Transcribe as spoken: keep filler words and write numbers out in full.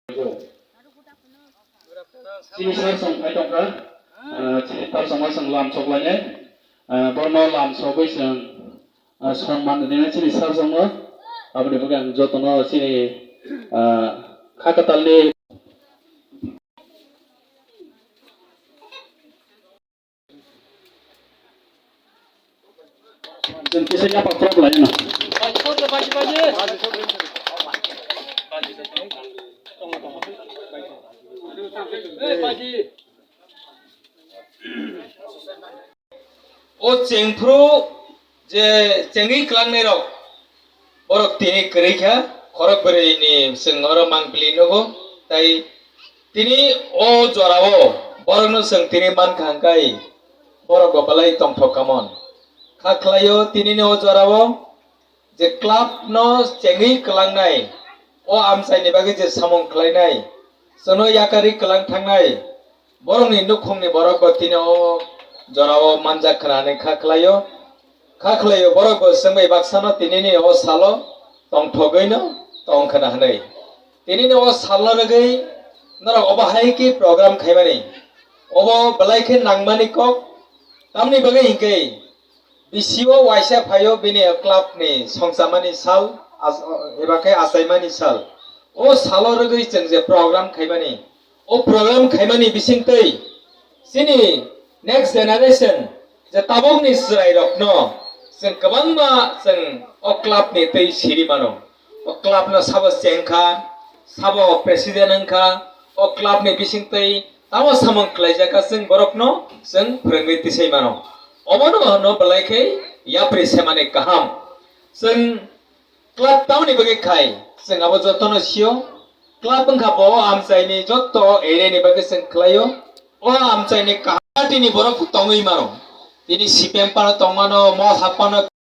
Chini sir song phai tongkha, ah, chini sir song ma song lam sok lainai, ah, borno lam sogwi song, ah, sonman rwna chini sir song no, aboni bagwi ang jotono chini, ah, kha kwtalni Chwng kisa yapak phok lai no. O chengphru je chengwi kwlangnai rok, borok tini kwrwi kha, khorok bwrwi ni chwng oro mangpili nugo, tai tini o jora o borok no chwng tini mankha hwnkhe borok bo belai tongthok kamon kha khlaio. Tini ni o jora o je club no chengwi kwlangnai, o amchai ni bagwi je samung khlainai, chwngno yakarwi kwlang thangnai, borokni nukhungni borok bo tini o jorao manjak khna hwnwi kha khlaio. Kha khlaio, borok bo chwng bai baksano tinini o salo tongthogwino tong khna hwnwi. Tinini o salno rwgwi norok obo hai khe program khaimani, obo belai khe nangmani kok, tamni bagwi hinkhe bisio waisa phaio bini club ni songchamani sal, as-, eba khe achaimani sal. O salo rwgwi chwng je program khaimani, o program khaimani bisingtwi chini next generation je tabukni chwrairokno chwng kwbangma chwng o club ni twi siri mano. O club no sabo chengkha, sabo president wngkha, o club ni bisingtwi tamo samung khlaijak kha chwng borokno chwng phwrwngwi tisai mano. Obono hwno belai khe yapri semani kaham. Chwng club tamoni bagwi khai, chwng abo jotono sio. Club wngkha bo o amchaini joto area ni bagwi chwng khlaio. O amchaini kaham party ni borok tongwi mano. Tini C P M phano tongmano, Motha phano